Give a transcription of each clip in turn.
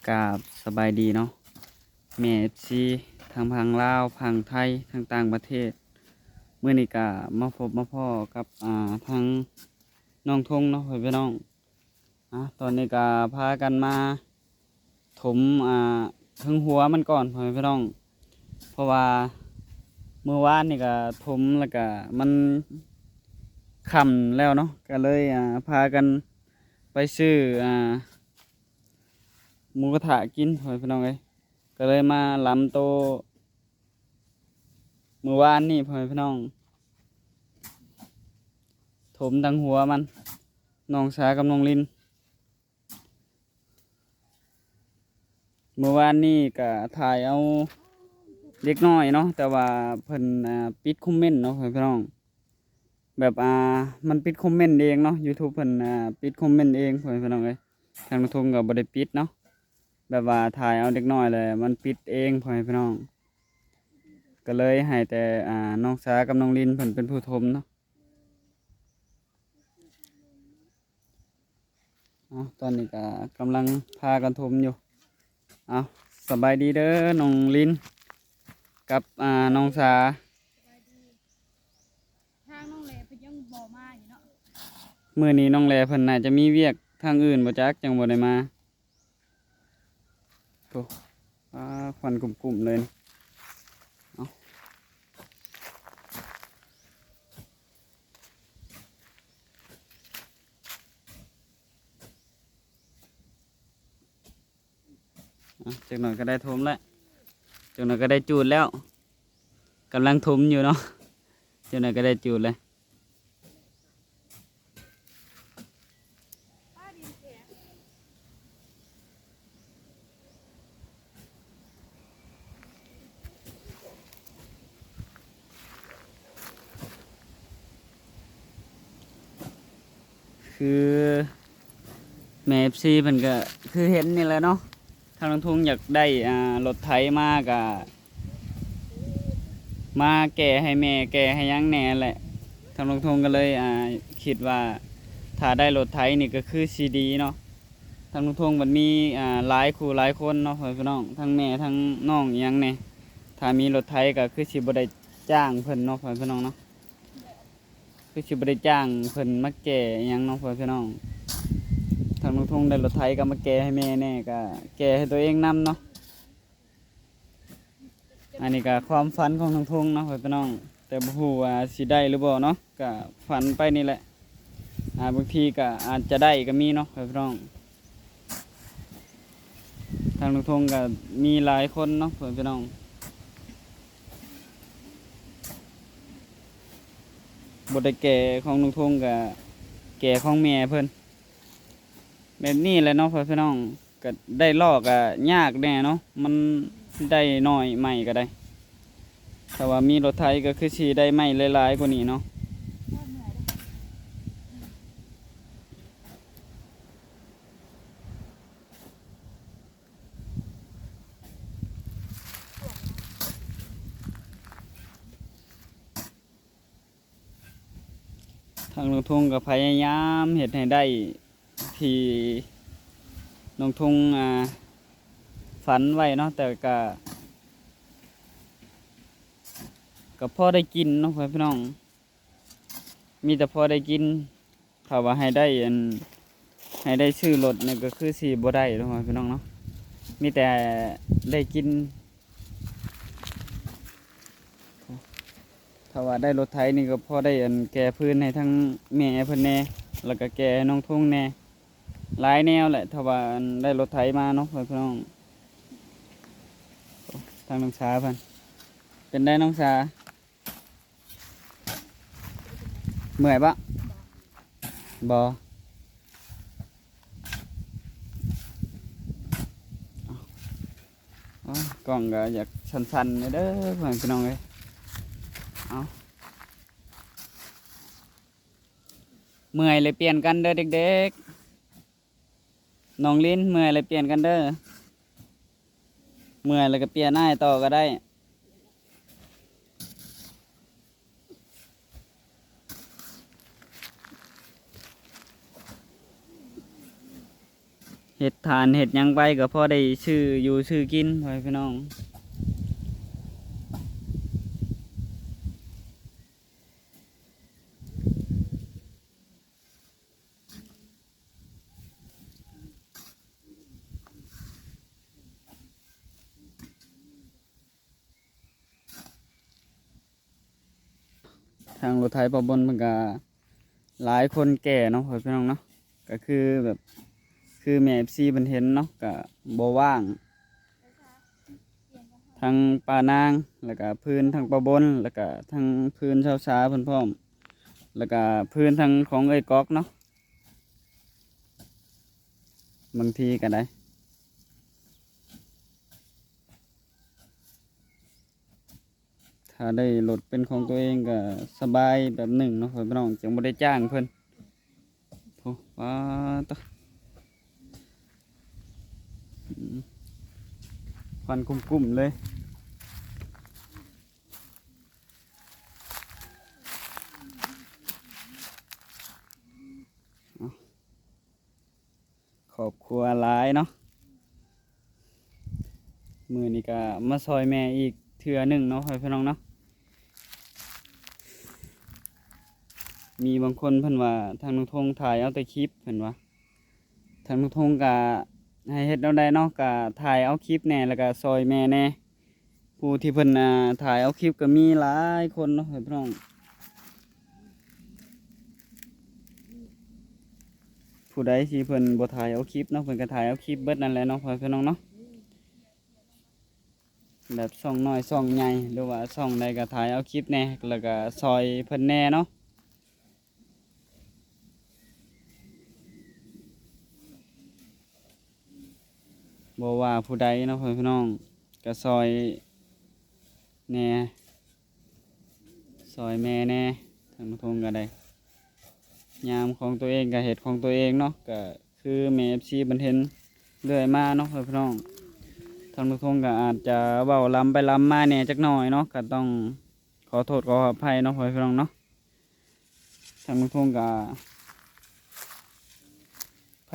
ກາບສະບາຍດີເນາະ ແມ່ເອັຟຊີ ທັງຝັ່ງລາວ ຝັ່ງໄທ ທັງຕ່າງປະເທດ. ມື້ນີ້ກະມາພົບມາພໍ້ກັບ ອ່າ ທາງນ້ອງທົງເນາະ ພໍ່ແມ່ພີ່ນ້ອງ. ອ່າ ຕອນນີ້ກະພາກັນມາຖົມ ອ່າ ເທິງຫົວມັນກ່ອນ ພໍ່ແມ່ພີ່ນ້ອງ, ເພາະວ່າມື້ວານນີ້ກະຖົມແລ້ວກະມັນຄ່ຳແລ້ວເນາະ ກະເລີຍ ອ່າ ພາກັນໄປຊື້ ອ່າ ໝູກະທະກິນ ພໍ່ແມ່ພີ່ນ້ອງເອີຍ. ກະເລີຍມາລຳໂຕມື້ວານນີ້ ພໍ່ແມ່ພີ່ນ້ອງ, ຖົມທັງຫົວມັນ ນ້ອງສາກັບນ້ອງລິນ. ມື້ວານນີ້ກະຖ່າຍເອົາເດັກນ້ອຍເນາະ ແຕ່ວ່າເພິ່ນ ອ່າ ປິດຄອມເມັນເນາະ ພໍ່ແມ່ພີ່ນ້ອງ. ແບບ ອ່າ ມັນປິດຄອມເມັນເອງເນາະ ຢູທູບເພິ່ນ ອ່າ ປິດຄອມເມັນເອງ ພໍ່ແມ່ພີ່ນ້ອງເອີຍ. ທາງນ້ອງທົງກໍບໍ່ໄດ້ປິດເນາະ ແບບວ່າຖ່າຍເອົາເດັກນ້ອຍແລ້ວມັນປິດເອງ ພໍ່ແມ່ພີ່ນ້ອງ. ກໍເລີຍໃຫ້ແຕ່ ອ່າ ນ້ອງສາກັບນ້ອງລິນເພິ່ນເປັນຜູ້ຖົມເນາະ. ເອົາ ຕອນນີ້ກໍກຳລັງພາກັນຖົມຢູ່. ເອົາ ສະບາຍດີເດີນ້ອງລິນກັບ ອ່າ ນ້ອງສາ. ທາງນ້ອງແລເພິ່ນຍັງບໍ່ມາຢູ່ເນາະ. ມື້ນີ້ນ້ອງແລເພິ່ນໜ້າຈະມີວຽກທາງອື່ນບໍ່ຈັກ ຈັ່ງບໍ່ໄດ້ມາ. ໂອ້ ອາ ຄວັນກຸ້ມໆເລີຍ. ເອົາ ອ່ະ ຈັກໜ້ອຍກໍໄດ້ຖົມແລ້ວ ຈັກໜ້ອຍກໍໄດ້ຈູດແລ້ວ. ກຳລັງຖົມຢູ່ເນາະ ຈັກໜ້ອຍກໍໄດ້ຈູດແລ້ວ. ຄືແມ່ເອັຟຊີເພິ່ນກໍຄືເຫັນນີ້ແຫຼະເນາະ ທາງລຸງທຸງຢາກໄດ້ ອ່າ ລົດໄຖມາ ກະມາແກ່ໃຫ້ແມ່ ແກ່ໃຫ້ຫຍັງແດ່ແຫຼະ. ທາງລຸງທຸງກໍເລີຍ ອ່າ ຄິດວ່າຖ້າໄດ້ລົດໄຖນີ້ກໍຄືຊິດີເນາະ. ທາງລຸງທົງມັນມີ ອ່າ ຫຼາຍຄູ່ຫຼາຍຄົນເນາະ ພໍ່ແມ່ພີ່ນ້ອງ ທັງແມ່ທັງນ້ອງອີ່ຫຍັງແດ່. ຖ້າມີລົດໄຖກໍຄືຊິບໍ່ໄດ້ຈ້າງເພິ່ນເນາະ ພໍ່ແມ່ພີ່ນ້ອງເນາະ ຄືຊິບໍ່ໄດ້ຈ້າງເພິ່ນມາແກ່ອີ່ຫຍັງເນາະ ພໍ່ແມ່ພີ່ນ້ອງ. ທາງລຸງທົງໄດ້ລົດໄຖກໍມາແກ່ໃຫ້ແມ່ແດ່ ກໍແກ່ໃຫ້ຕົວເອງນຳເນາະ. ອັນນີ້ກໍຄວາມຝັນຂອງທາງທຸງເນາະ ພໍ່ແມ່ພີ່ນ້ອງ ແຕ່ບໍ່ຮູ້ວ່າຊິໄດ້ຫຼືບໍ່ເນາະ ກໍຝັນໄປນີ້ແຫຼະ. ອ່າ ບາງທີກໍອາດຈະໄດ້ກໍມີເນາະ ພໍ່ແມ່ພີ່ນ້ອງ. ທາງທາງທຸງກໍມີຫຼາຍຄົນເນາະ ພໍ່ແມ່ພີ່ນ້ອງ ບໍ່ໄດ້ແກ່ຂອງທາງທຸງກໍແກ່ຂອງແມ່ເພິ່ນ ແບບນີ້ແຫຼະເນາະ ພໍ່ແມ່ພີ່ນ້ອງ. ກໍໄດ້ລໍ້ກໍຍາກແດ່ເນາະ ມັນໄດ້ໜ້ອຍໄມ້ກໍໄດ້. ຖ້າວ່າມີລົດໄຖກໍຄືຊິໄດ້ໄມ້ຫຼາຍໆກວ່ານີ້ເນາະ. ທາງທາງທຸງກໍພະຍາຍາມເຮັດໃຫ້ໄດ້ທີ່ທາງທຸງ ອ່າ ຝັນໄວ້ເນາະ ແຕ່ກໍ ກໍພໍໄດ້ກິນເນາະ ພໍ່ແມ່ພີ່ນ້ອງ ມີແຕ່ພໍໄດ້ກິນ. ຖ້າວ່າໃຫ້ໄດ້ອັນ ໃຫ້ໄດ້ຊື້ລົດນີ້ກໍຄືຊິບໍ່ໄດ້ເນາະ ພໍ່ແມ່ພີ່ນ້ອງເນາະ ມີແຕ່ໄດ້ກິນ. ຖ້າວ່າໄດ້ລົດໄຖນີ້ກໍພໍໄດ້ອັນແກ່ພື້ນໃຫ້ທັງແມ່ເພິ່ນແດ່ ແລ້ວກໍແກ່ໃຫ້ທາງທຸງແດ່ ຫຼາຍແນວແຫຼະ. ຖ້າວ່າອັນໄດ້ລົດໄຖມາເນາະ ພໍ່ແມ່ພີ່ນ້ອງ. ທາງນ້ອງສາເພິ່ນ ເປັນໃດນ້ອງສາ? ເມື່ອຍບໍ່? ບໍ່. ໂອ້ຍ ກ້ອງກໍຢາກສັ່ນໆເດີ ພໍ່ແມ່ພີ່ນ້ອງເອີຍ. ເອົາ ເມື່ອຍແລ້ວປ່ຽນກັນເດີເດັກໆ. ນ້ອງລິນ ເມື່ອຍແລ້ວປ່ຽນກັນເດີ ເມື່ອຍແລ້ວກໍປ່ຽນອ້າຍຕໍ່ກໍໄດ້. ເ ເຮັດທານເຮັດຫຍັງໄປກໍພໍໄດ້ຊື້ຢູ່ຊື້ກິນ ພໍ່ແມ່ພີ່ນ້ອງ. ທາງລົດໄຖປ້າບົນເພິ່ນກະຫຼາຍຄົນແກ່ເນາະ ພໍ່ແມ່ພີ່ນ້ອງເນາະ ກະຄືແບບ ຄືແມ່ເອັຟຊີເພິ່ນເຫັນເນາະ ກະບໍ່ວ່າງ ທັງປ້ານາງ ແລ້ວກະພື້ນທັງປ້າບົນ ແລ້ວກະທັງພື້ນຊາວສາເພິ່ນພ້ອມ ແລ້ວກະພື້ນທັງຂອງເອື້ອຍກອກເນາະ ບາງທີກະໄດ້ ຖ້າໄດ້ລົດເປັນຂອງຕົວເອງກໍສະບາຍແບບໜຶ່ງເນາະ ພໍ່ແມ່ພີ່ນ້ອງ ຈັ່ງບໍ່ໄດ້ຈ້າງເພິ່ນ. ໂອ້ ປາດໂທ້ ອືມ ຄວັນກຸ້ມໆເລີຍ. ຄອບຄົວຫຼາຍເນາະ ມື້ນີ້ກະມາຊ່ອຍແມ່ອີກເທື່ອໜຶ່ງເນາະ ພໍ່ແມ່ພີ່ນ້ອງເນາະ. ມີບາງຄົນເພິ່ນວ່າທາງນ້ອງທົງຖ່າຍເອົາແຕ່ຄລິບ ເພິ່ນວ່າ ທາງນ້ອງທົງກະໃຫ້ເຮັດແນວໃດເນາະ ກະຖ່າຍເອົາຄລິບແດ່ ແລ້ວກະຊ່ອຍແມ່ແດ່. ຜູ້ທີ່ເພິ່ນ ອ່າ ຖ່າຍເອົາຄລິບກໍມີຫຼາຍຄົນເນາະ ພີ່ນ້ອງ. ຜູ້ໃດທີ່ເພິ່ນບໍ່ຖ່າຍເອົາຄລິບເນາະ ເພິ່ນກໍຖ່າຍເອົາຄລິບເບິດນັ້ນແຫຼະເນາະ ພີ່ນ້ອງເນາະ. ແບບຊ່ອງນ້ອຍຊ່ອງໃຫຍ່ ຫຼືວ່າຊ່ອງໃດກໍຖ່າຍເອົາຄລິບແດ່ ແລ້ວກໍຊ່ອຍເພິ່ນແດ່ເນາະ. ບໍ່ວ່າຜູ້ໃດເນາະ ພໍ່ແມ່ພີ່ນ້ອງ ກໍຊ່ອຍແດ່ ຊ່ອຍແມ່ແດ່ ທາງນ້ອງທົງກໍໄດ້ ຍາມຂອງຕົວເອງກໍເຮັດຂອງຕົວເອງເນາະ ກໍຄືແມ່ເອັຟຊີເພິ່ນເຫັນເລື້ອຍມາເນາະ ພໍ່ແມ່ພີ່ນ້ອງ. ທາງນ້ອງທົງກໍອາດຈະເວົ້າລຳໄປລຳມາແດ່ຈັກໜ້ອຍເນາະ ກໍຕ້ອງຂໍໂທດຂໍອະໄພເນາະ ພໍ່ແມ່ພີ່ນ້ອງເນາະ. ທາງນ້ອງທົງກໍ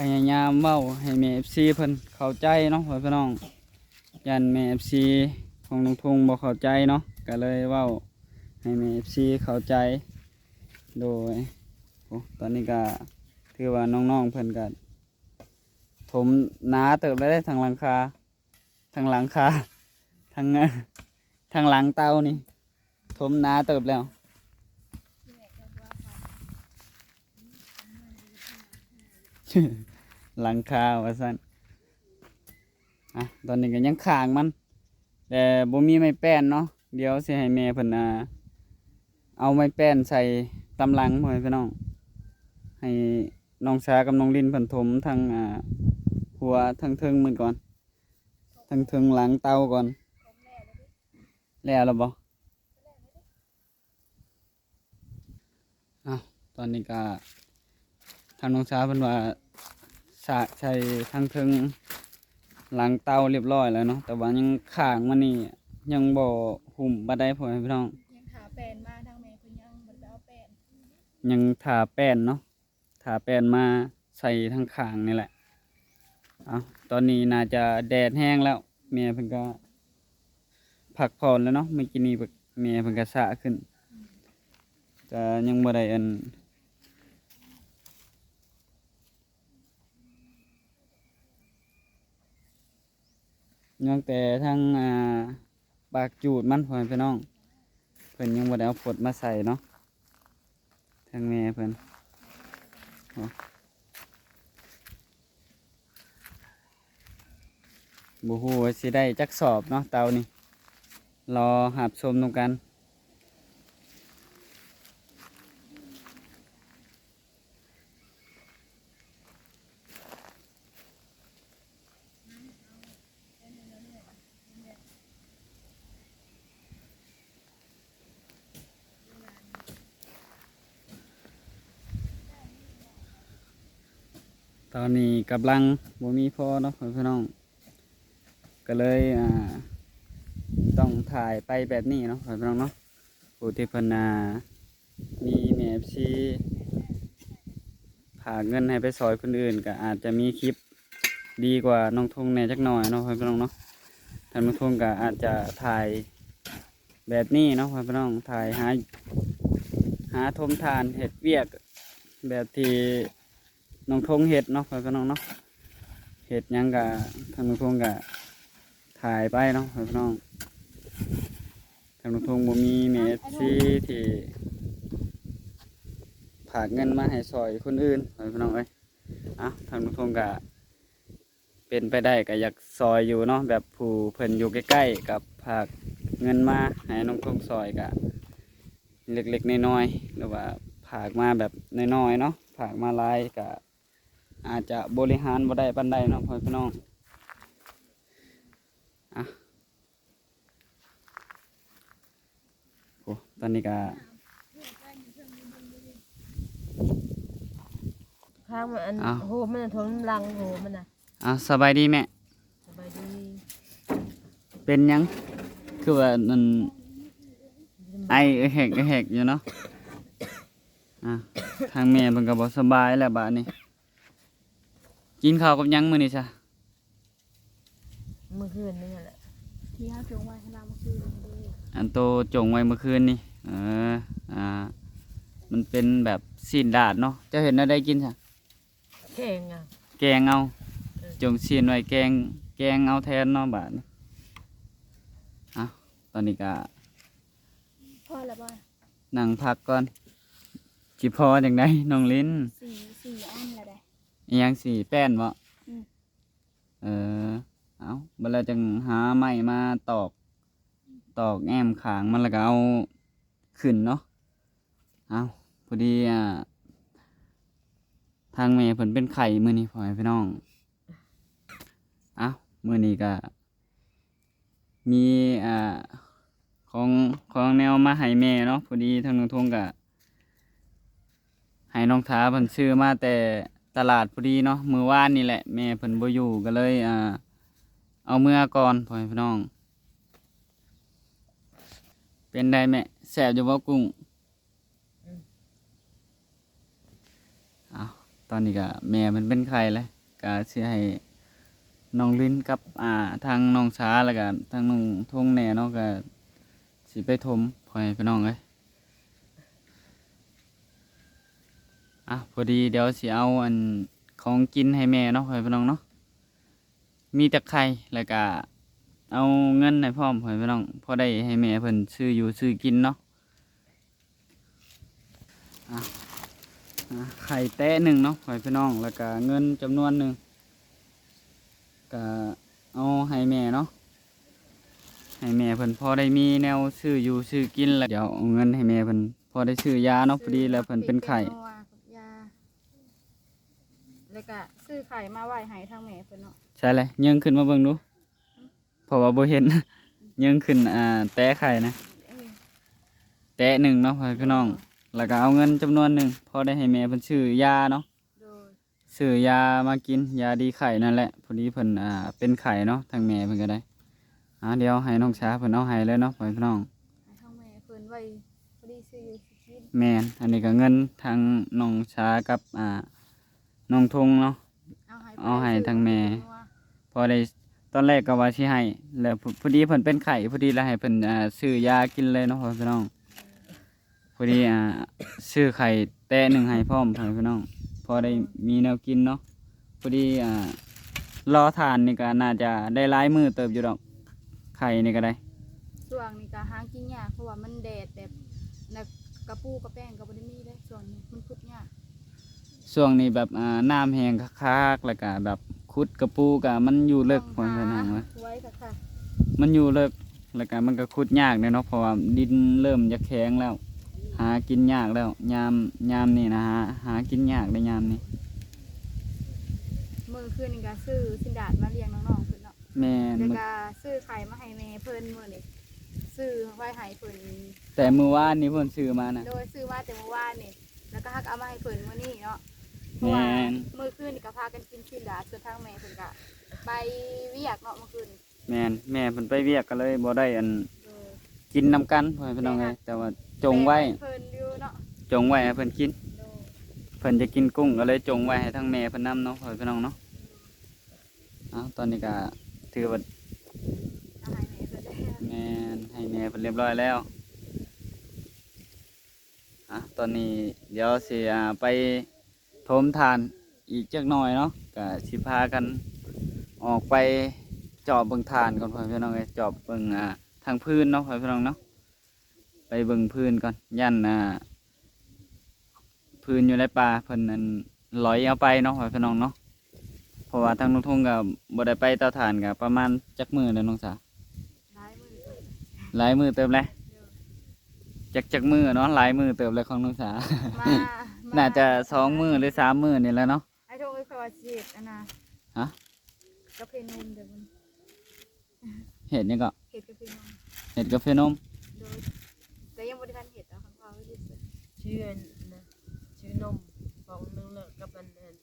ພະຍາຍາມເວົ້າໃຫ້ແມ່ເອັຟຊີເພິ່ນເຂົ້າໃຈເນາະ ພໍ່ແມ່ພີ່ນ້ອງ. ຢ້ານແມ່ເອັຟຊີຂອງນ້ອງທົງບໍ່ເຂົ້າໃຈເນາະ ກໍເລີຍເວົ້າໃຫ້ແມ່ເອັຟຊີເຂົ້າໃຈ. ໂດຍ ໂອ້ ຕອນນີ້ກໍຖືວ່ານ້ອງໆເພິ່ນກໍຖົມໜາເຕີບແລ້ວເດ້ ທັງຫຼັງຄາ ທັງຫຼັງຄາ ທັງ ທັງຫຼັງເຕົານີ້ ຖົມໜາເຕີບແລ້ວ ຫຼັງຄາວ່າຊັ້ນ. ອ່ະ ຕອນນີ້ກໍຍັງຂ້າງມັນ ແຕ່ບໍ່ມີໄມ້ແປ້ນເນາະ. ດຽວຊິໃຫ້ແມ່ເພິ່ນ ອ່າ ເອົາໄມ້ແປ້ນໃສ່ຕາມຫຼັງ ພໍ່ແມ່ພີ່ນ້ອງ ໃຫ້ນ້ອງຊາກັບນ້ອງລິນເພິ່ນຖົມທັງ ອ່າ ຫົວທັງເທິງມັນກ່ອນ ທັງເທິງຫຼັງເຕົາກ່ອນ. ແລ້ວລະບໍ່? ອ້າວ ຕອນນີ້ກະທາງນ້ອງສາວເພິ່ນວ່າສະໃສ່ທາງເທິງຫຼັງເຕົາຮຽບຮ້ອຍແລ້ວເນາະ ແຕ່ວ່າຍັງຂ້າງມັນນີ້ຍັງບໍ່ຫຸ້ມປານໃດ ພໍ່ແມ່ພີ່ນ້ອງ. ຍັງຖ້າແປ້ນມາ ທາງແມ່ເພິ່ນຍັງບໍ່ໄດ້ໄປເອົາແປ້ນ ຍັງຖ້າແປ້ນເນາະ ຖ້າແປ້ນມາໃສ່ທາງຂ້າງນີ້ແຫຼະ. ເອົ້າ ຕອນນີ້ໜ້າຈະແດດແຮງແລ້ວ ແມ່ເພິ່ນກະພັກຜ່ອນແລ້ວເນາະ. ມື້ກີ້ນີ້ແມ່ເພິ່ນກະສະຂຶ້ນ ກະຍັງບໍ່ໄດ້ອັນ ຍັງແຕ່ທາງ ອ່າ ປາກຈູດມັນ ພໍ່ແມ່ພີ່ນ້ອງ ເພິ່ນຍັງບໍ່ໄດ້ເອົາຟົດມາໃສ່ເນາະ ທາງແມ່ເພິ່ນ. ໂອ້ ບໍ່ຮູ້ວ່າຊິໄດ້ຈັກສອບເນາະ ເຕົານີ້ ລໍຮັບຊົມນຳກັນ. ຕອນນີ້ກຳລັງບໍ່ມີພໍເນາະ ພໍ່ແມ່ພີ່ນ້ອງ ກໍເລີຍ ອ່າ ຕ້ອງຖ່າຍໄປແບບນີ້ເນາະ ພໍ່ແມ່ພີ່ນ້ອງເນາະ. ຜູ້ທີ່ເພິ່ນ ອ່າ ມີແມ່ເອັຟຊີ ຝາກເງິນໃຫ້ໄປຊ່ອຍຄົນອື່ນ ກໍອາດຈະມີຄລິບ ດີກວ່ານ້ອງທຸງແດ່ຈັກໜ້ອຍເນາະ ພໍ່ແມ່ພີ່ນ້ອງເນາະ. ທາງນ້ອງທຸງກໍອາດຈະຖ່າຍແບບນີ້ເນາະ ພໍ່ແມ່ພີ່ນ້ອງ, ຖ່າຍຫາ ຫາຖົມຖ່ານ ເຮັດວຽກແບບທີ່ນ້ອງທຸງເຮັດເນາະ ພໍ່ແມ່ພີ່ນ້ອງເນາະ. ເຮັດຫຍັງກໍ ທາງນ້ອງທຸງກໍຖ່າຍໄປເນາະ ພໍ່ແມ່ພີ່ນ້ອງ. ທາງນ້ອງທຸງບໍ່ມີແມ່ເອັຟຊີທີ່ຝາກເງິນມາໃຫ້ຊ່ອຍຄົນອື່ນ ພໍ່ແມ່ພີ່ນ້ອງເອີຍ. ເອົ້າ ທາງນ້ອງທຸງກໍ ເປັນໄປໄດ້ກໍຢາກຊ່ອຍຢູ່ເນາະ, ແບບຜູ້ເພິ່ນຢູ່ໃກ້ໆ ກໍຝາກເງິນມາໃຫ້ນ້ອງທົງຊ່ອຍ ກໍເລັກໆ ນ້ອຍໆ ຫຼືວ່າຝາກມາແບບນ້ອຍໆ ເນາະ, ຝາກມາຫຼາຍກໍອາດຈະບໍລິຫານບໍ່ໄດ້ປານໃດເນາະ ພໍ່ແມ່ພີ່ນ້ອງ. ອ່ະ ໂອ້ ຕອນນີ້ກໍ ຂ້າງມັນອັນ ອ້າວ ໂຫ ມັນນະ ຖ້ວມຫຼັງ ໂຫ ມັນນະ. ອ້າວ ສະບາຍດີແມ່. ສະບາຍດີ. ເປັນຫຍັງ ຄືວ່າອັນ ໄອເອແຮກເອແຮກຢູ່ເນາະ? ອ່າ ທາງແມ່ເພິ່ນກໍບໍ່ສະບາຍແລ້ວບາດນີ້. ກິນເຂົ້າກັບຫຍັງມື້ນີ້ຊະ? ມື້ຄືນນີ້ແຫຼະ ທີ່ເຮົາຈົ່ງໄວ້ໃຫ້ລາວມື້ຄືນນີ້ເດ້. ອັນໂຕຈົ່ງໄວ້ມື້ຄືນນີ້ ເອີ ອ່າ ມັນເປັນແບບຊີ້ນດາດເນາະ. ເຈົ້າເຮັດແນວໃດກິນຊະ? ແກງເອົາ ແກງເອົາ. ເອີ ຈົ່ງຊີ້ນໄວ້ແກງ ແກງເອົາແທນເນາະບາດນີ້. ເອົ້າ ຕອນນີ້ກະພໍແລ້ວບໍ່? ນັ່ງພັກກ່ອນ. ຊິພໍຈັ່ງໃດນ້ອງລິນ? ສີ່ ສີ່ອັນແລ້ວເດ້. ອີຫຍັງ? ສີ່ ແປ້ນບໍ? ອືມ. ເອີ ເອົ້າ ບັດແລ້ວຈັ່ງຫາໄມ້ມາຕອກ ຕອກແອ້ມຂ້າງມັນ ແລ້ວກໍເອົາຂຶ້ນເນາະ. ເອົ້າ ພໍດີ ອ່າ ທາງແມ່ເພິ່ນເປັນໄຂ້ມື້ນີ້ ພໍ່ແມ່ພີ່ນ້ອງ. ເອົ້າ ມື້ນີ້ກໍມີ ອ່າ ຂອງ ຂອງແນວມາໃຫ້ແມ່ເນາະ. ພໍດີທາງນ້ອງທົງກໍ ໃຫ້ນ້ອງຖາເພິ່ນຊື້ມາແຕ່ຕະຫຼາດພໍດີເນາະ, ມື້ວານນີ້ແຫຼະ ແມ່ເພິ່ນບໍ່ຢູ່ ກໍເລີຍ ອ່າ ເອົາເມືອກ່ອນ ພໍ່ແມ່ພີ່ນ້ອງ. ເປັນໃດແມ່ ແຊບຢູ່ບໍ່ກຸ້ງ? ອືມ. ເອົ້າ ຕອນນີ້ກໍແມ່ເພິ່ນເປັນໄຂ້ແລ້ວ ກໍຊິໃຫ້ນ້ອງລິນກັບ ອ່າ ທາງນ້ອງສາ ແລ້ວກໍທາງນ້ອງທົງແດ່ເນາະ ກໍຊິໄປຖົມ ພໍ່ແມ່ພີ່ນ້ອງເອີຍ. ອ່ະ ພໍດີດຽວຊິເອົາອັນຂອງກິນໃຫ້ແມ່ເນາະ ພໍ່ແມ່ພີ່ນ້ອງເນາະ. ມີແຕ່ໄຂ່ ແລ້ວກະເອົາເງິນໃຫ້ພ້ອມ ພໍ່ແມ່ພີ່ນ້ອງ ພໍໄດ້ໃຫ້ແມ່ເພິ່ນຊື້ຢູ່ຊື້ກິນເນາະ. ອ່ະ ອ່ະ ໄຂ່ແຕະໜຶ່ງເນາະ ພໍ່ແມ່ພີ່ນ້ອງ ແລ້ວກະເງິນຈຳນວນໜຶ່ງ ກະເອົາໃຫ້ແມ່ເນາະ ໃຫ້ແມ່ເພິ່ນພໍໄດ້ມີແນວຊື້ຢູ່ຊື້ກິນ ແລ້ວດຽວເອົາເງິນໃຫ້ແມ່ເພິ່ນພໍໄດ້ຊື້ຢາເນາະ ພໍດີແລ້ວເພິ່ນເປັນໄຂ້ ຊື້ແກງນົວກັບຢາ ແລ້ວກະຊື້ໄຂ່ມາໄວ້ໃຫ້ທາງແມ່ເພິ່ນເນາະ. ໃສ່ແຫຼະ ຍິງຂຶ້ນມາເບິ່ງດູ ເພາະວ່າບໍ່ເຫັນ ຍິງຂຶ້ນ ອ່າ ແຕະໄຂ່ນະ ເອີ ແຕະໜຶ່ງເນາະ ພໍ່ແມ່ພີ່ນ້ອງ ແລ້ວກໍເອົາເງິນຈຳນວນໜຶ່ງ ພໍໄດ້ໃຫ້ແມ່ເພິ່ນຊື້ຢາເນາະ ໂດຍ ຊື້ຢາມາກິນ ຢາດີໄຂ້ນັ້ນແຫຼະ ພໍດີເພິ່ນ ອ່າ ເປັນໄຂ້ເນາະ ທາງແມ່ເພິ່ນກໍໄດ້. ອ່າ ດຽວໃຫ້ນ້ອງສາເພິ່ນເອົາໃຫ້ເລີຍເນາະ ພໍ່ແມ່ພີ່ນ້ອງ ໃຫ້ທາງແມ່ເພິ່ນໄວ້ ພໍດີຊື້ຢູ່ຊື້ກິນ. ແມ່ນ ອັນນີ້ກໍເງິນທາງນ້ອງສາກັບ ອ່າ ນ້ອງທົງເນາະ ເອົາໃຫ້ ເອົາໃຫ້ທາງແມ່ ພໍໄດ້ ຕອນແລກກໍວ່າຊິໃຫ້ ແລ້ວ ພໍ ພໍດີເພິ່ນເປັນໄຂ້ ພໍດີແລ້ວໃຫ້ເພິ່ນ ອ່າ ຊື້ຢາກິນເລີຍເນາະ ພໍ່ແມ່ພີ່ນ້ອງ ພໍດີ ອ່າ ຊື້ໄຂ່ແຕະໜຶ່ງໃຫ້ພ້ອມ ພໍ່ແມ່ພີ່ນ້ອງ ພໍໄດ້ມີແນວກິນເນາະ ພໍດີ ອ່າ ລໍຖ້ານີ້ກໍໜ້າຈະໄດ້ຫຼາຍມື້ເຕີບຢູ່ດອກ ໄຂ່ນີ້ກໍໄດ້. ຊ່ວງນີ້ກໍຫາກິນຍາກ ເພາະວ່າມັນແດດແບບ ແລ້ວກະປູກະແປ້ງກໍບໍ່ໄດ້ມີເດ້ ຊ່ວງນີ້ມັນຂຸດຍາກ ຊ່ວງນີ້ແບບ ອ່າ ນ້ຳແຫ້ງຄັກໆ ແລ້ວກະແບບຂຸດກະປູກະມັນຢູ່ເລິກ ຕ້ອງ ພໍ່ແມ່ພີ່ນ້ອງ ຫາ ເອີຍ ໄວຄັກໆ ມັນຢູ່ເລິກ ແລ້ວກະມັນກະຂຸດຍາກແດ່ເນາະ ເພາະວ່າດິນເລີ່ມຢາກແຂງແລ້ວ ຫາກິນຍາກແລ້ວ ຍາມ ຍາມນີ້ນະ ຫາ ຫາກິນຍາກເດ້ຍາມນີ້. ມື້ຄືນນີ້ກະຊື້ຊີ້ນດາດມາລ້ຽງນ້ອງໆເພິ່ນເນາະ. ແມ່ນ ແລ້ວກໍຊື້ໄຂ່ມາໃຫ້ແມ່ເພິ່ນມື້ນີ້ ຊື້ໄວ້ໃຫ້ເພິ່ນ ແຕ່ມື້ວານນີ້ເພິ່ນຊື້ມານະ ໂດຍ ຊື້ມາແຕ່ມື້ວານນີ້ ແລ້ວກໍຫາກເອົາມາໃຫ້ເພິ່ນມື້ນີ້ເນາະ ເພາະວ່າ ແມ່ນ ມື້ຄືນນີ້ກໍພາກັນກິນຊີ້ນດາດ ສ່ວນທາງແມ່ເພິ່ນກໍໄປວຽກເນາະ ມື້ຄືນນີ້. ແມ່ນ ແມ່ເພິ່ນໄປວຽກກໍເລີຍບໍ່ໄດ້ອັນ ໂດຍ ກິນນຳກັນ ພໍ່ແມ່ພີ່ນ້ອງເອີຍ ແຕ່ວ່າຈົ່ງໄວ້ ແບ່ງໃຫ້ເພິ່ນຢູ່ເນາະ ຈົ່ງໄວ້ໃຫ້ເພິ່ນກິນ ໂດຍ ເພິ່ນຈະກິນກຸ້ງກໍເລີຍຈົ່ງໄວ້ໃຫ້ທາງແມ່ເພິ່ນນຳເນາະ ພໍ່ແມ່ພີ່ນ້ອງເນາະ. ເອົາ ຕອນນີ້ກໍຖືວ່າ ເອົາໃຫ້ແມ່ເພິ່ນແລ້ວ ແມ່ນ ໃຫ້ແມ່ເພິ່ນຮຽບຮ້ອຍແລ້ວ. ອ່ະ ຕອນນີ້ດຽວຊິ ອ່າ ໄປຖົມຖ່ານອີກຈັກໜ່ອຍເນາະ ກະຊິພາກັນອອກໄປຈອບເບິ່ງຖ່ານກ່ອນ ພໍ່ແມ່ພີ່ນ້ອງເອີຍ ຈອບເບິ່ງ ອ່າ ທາງພື້ນເນາະ ພໍ່ແມ່ພີ່ນ້ອງເນາະ ໄປເບິ່ງພື້ນກ່ອນ ຢ້ານ ອ່າ ພື້ນຢູ່ໃນປ່າເພິ່ນ ອັນ ຫຼອຍເອົາໄປເນາະ ພໍ່ແມ່ພີ່ນ້ອງເນາະ ເພາະວ່າທາງລຸງທົງກໍບໍ່ໄດ້ໄປເຕົາຖ່ານກໍປະມານຈັກມື້ແລ້ວນ້ອງສາ? ຫຼາຍມື້ເຕີບ ຫຼາຍມື້ເຕີບແລ້ວ ໂດຍ ຈັກ ຈັກມື້ເນາະ ຫຼາຍມື້ເຕີບແລ້ວຂອງນ້ອງສາ ມາ ໜ້າຈະສອງມື້ຫຼືສາມມື້ນີ້ແຫຼະເນາະ. ອ້າຍທົງເອີຍ ຂ້ອຍວ່າຊິເຮັດອັນນ່າ ຮະ? ກາເຟນົມເດີ ເຮັດຫຍັງເກາະ? ເຮັດກາເຟນົມ ເຮັດກາເຟນົມ ໂດຍ ແຕ່ຍັງບໍ່ໄດ້ທັນເຮັດເອົາ ຄັນວ່າເຮັດ ຊື້ອັນນະ ຊື້ນົມຟອງໜຶ່ງ ແລ້ວກັບອັນ ອັນ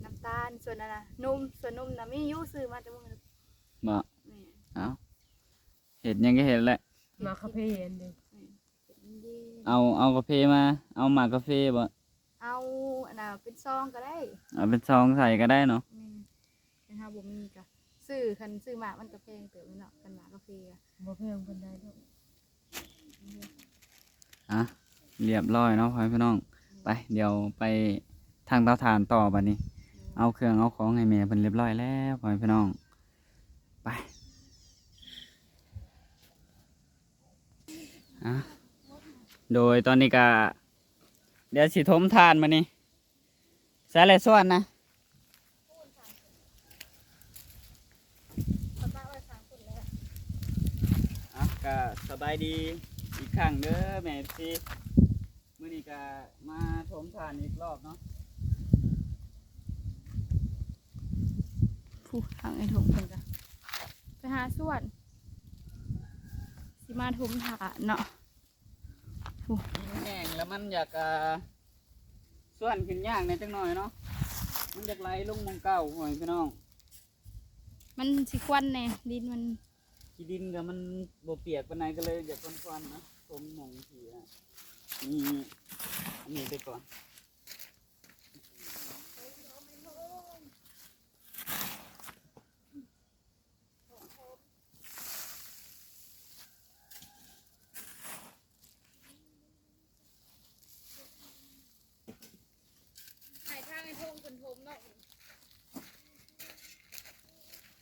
ນ້ຳຕານ ສ່ວນອັນນະ ນົມ ສ່ວນນົມນະມີຢູ່ ຊື້ມາແຕ່ມື້ ບໍ່? ແມ່ນ ເອົ້າ ເຮັດຫຍັງກໍເຮັດແຫຼະ ໝາກກາເຟອັນນີ້ ເຮັດເຢັນໆ ເອົາ ເອົາກາເຟມາ ເອົາໝາກກາເຟບໍ່? ເອົາອັນນ່າ ເປັນຊອງກໍໄດ້ ເອົາເປັນຊອງໃສ່ກໍໄດ້ເນາະ ແມ່ນ ຄັນເຮົາບໍ່ມີກໍຊື້ ຄັນຊື້ໝາກມັນກໍແພງເຕີບເນາະ ຄັນໝາກກາເຟກໍບໍ່ແພງປານໃດດອກ. ອ່ະ ຮຽບຮ້ອຍເນາະ ພໍ່ແມ່ພີ່ນ້ອງ ໄປ ດຽວໄປທາງເຕົາຖ່ານຕໍ່ບັດນີ້ ເອົາເຄື່ອງເອົາຂອງໃຫ້ແມ່ເພິ່ນຮຽບຮ້ອຍແລ້ວ ພໍ່ແມ່ພີ່ນ້ອງ ໄປ. ອ່ະ ໂດຍຕອນນີ້ກະ ດຽວຊິຖົມຖ່ານບາດນີ້ ໃສແຫຼະສ່ວນນະ? ອ່ະ ກະສະບາຍດີອີກຄັ້ງເດີແມ່ເອັຟຊີ ມື້ນີ້ກະມາຖົມຖ່ານອີກລອບເນາະ ຜູ້ທາງໄອ້ທົ່ງເພິ່ນກະໄປຫາສວນ ຊິມາຖົມຖ່ານເນາະ ຜູ້ ດິນແຫ້ງແລ້ວມັນຢາກ ອ່າ ສວນຂຶ້ນຍາກແດ່ຈັກໜ້ອຍເນາະ ມັນຢາກໄຫຼລົງໝ່ອງເກົ່າ ພໍ່ແມ່ພີ່ນ້ອງ ມັນຊິຄວັນແດ່ ດິນມັນ ຂີ້ດິນກໍມັນບໍ່ປຽກປານໃດ ກໍເລີຍຢາກຄວັນໆນະ ຖົມໝ່ອງທີ່ ອ່າ ມີອັນນີ້ໄປກ່ອນ. ໃຫ້ທາງໄອ້ທົ່ງເພິ່ນຖົມເນາະ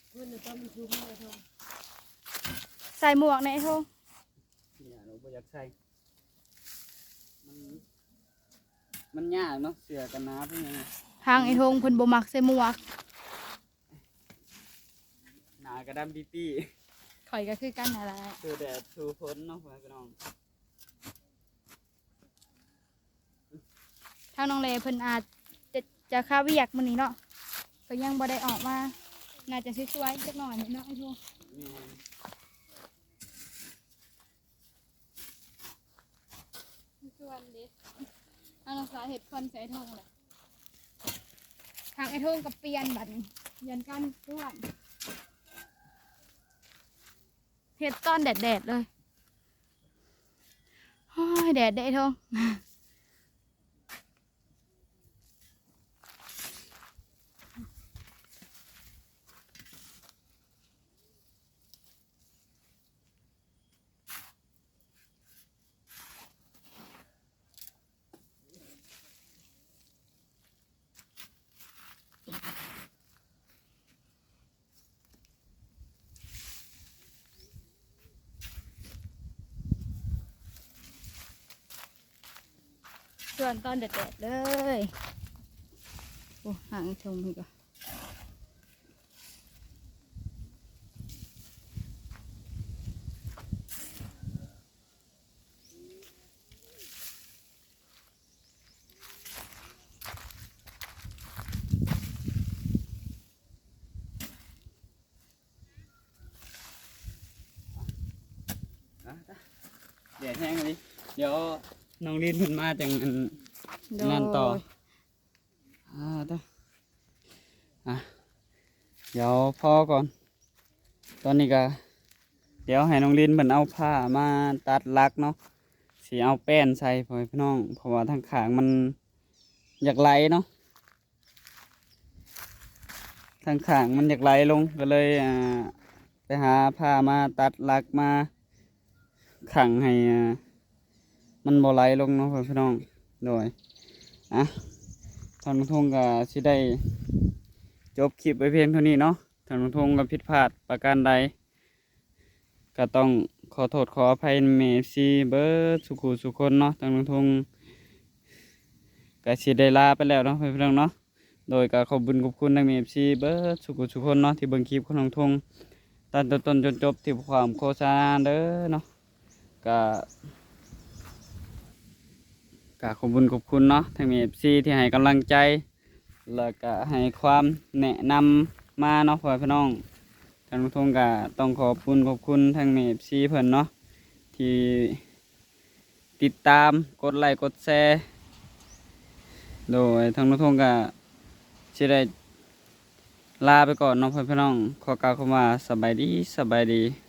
ເພິ່ນນະຕ້ອງມີທຸງໃຫ້ທົ່ງ ໃສ່ໝວກແດ່ທົ່ງ ເນຍ ບໍ່ຢາກໃສ່ ມັນ ມັນຍາກເນາະ ເສື້ອກັນໜາວເພິ່ນ ທາງໄອ້ທົ່ງເພິ່ນບໍ່ມັກໃສ່ໝວກ ໜ້າກະດຳປີ້ໆ ຂ້ອຍກະຄືກັນຫັ້ນແຫຼະ ສູ້ແດດສູ້ຝົນເນາະ ພໍ່ແມ່ພີ່ນ້ອງ ທາງນ້ອງແລເພິ່ນອາດຈະ ຈະຄາວຽກມື້ນີ້ເນາະ ເພິ່ນຍັງບໍ່ໄດ້ອອກມາ ໜ້າຈະຊ່ວຍໆຈັກໜ້ອຍເນາະ ອ້າຍໂທ ແມ່ນ. ສວນເດ້ ທາງນ້ອງສາວເຮັດຄວັນໃສ່ທົ່ງແຫຼະ ທາງໄອ້ທົ່ງກໍປ່ຽນບັດນີ້ ປ່ຽນການສວນ ເຮັດຕອນແດດໆເລີຍ ໂອ້ຍ ແດດເດ້ທົ່ງ. ສວນຕອນແດດໆເລີຍ ໂອ້ ຫາງຊົມນີ້ກໍ ອ່ະ ແດດແຮງອີ່ຫຼີ ດຽວນ້ອງລິນເພິ່ນມາຈັ່ງອັນນັ້ນຕໍ່ ໂດຍ ອ່າ ເດີ ອ່ະ ດຽວພໍກ່ອນ ຕອນນີ້ກະ ດຽວໃຫ້ນ້ອງລິນເພິ່ນເອົາຜ້າມາຕັດຫຼັກເນາະ ຊິເອົາແປ້ນໃສ່ ພໍ່ແມ່ພີ່ນ້ອງ ເພາະວ່າທາງຂ້າງມັນຢາກໄຫຼເນາະ. ທາງຂ້າງມັນຢາກໄຫຼລົງ ກໍເລີຍ ອ່າ ໄປຫາຜ້າມາຕັດຫຼັກມາຂັງໃຫ້ ອ່າ ມັນບໍ່ໄຫຼລົງເນາະພໍ່ແມ່ພີ່ນ້ອງ. ໂດຍ ອ່ະ ທາງລຸງທົງກໍຊິໄດ້ຈົບຄລິບໄວ້ພຽງເທົ່ານີ້ເນາະ. ທາງລຸງທົງກໍຜິດພາດປະການໃດ ກໍຕ້ອງຂໍໂທດຂໍອະໄພແມ່ເອັຟຊີເບິດສູ່ຜູ້ສູ່ຄົນເນາະ. ທາງລຸງທົງກໍຊິໄດ້ລາໄປແລ້ວເນາະ ພີ່ນ້ອງເນາະ. ໂດຍກໍຂອບບຸນຂອບຄຸນທາງແມ່ເອັຟຊີເບິດສູ່ຜູ້ສູ່ຄົນເນາະ ທີ່ເບິ່ງຄລິບຂອງລຸງທົງຕັ້ງແຕ່ຕົ້ນຈົນຈົບ ທີ່ບໍ່ຂ້າມໂຄສະນາເດີເນາະ. ກະ ກະຂອບບຸນຂອບຄຸນເນາະ ທາງແມ່ເອັຟຊີທີ່ໃຫ້ກຳລັງໃຈ ແລ້ວກະໃຫ້ຄວາມແນະນຳມາເນາະ ພໍ່ແມ່ພີ່ນ້ອງ. ທາງລຸງທົງກະຕ້ອງຂອບບຸນຂອບຄຸນທາງແມ່ເອັຟຊີເພິ່ນເນາະ ທີ່ຕິດຕາມ ກົດໄລກົດແຊ. ໂດຍ ທາງລຸງທົງກະຊິໄດ້ລາໄປກ່ອນເນາະ ພໍ່ແມ່ພີ່ນ້ອງ. ຂໍກ່າວຄຳວ່າສະບາຍດີ ສະບາຍດີ.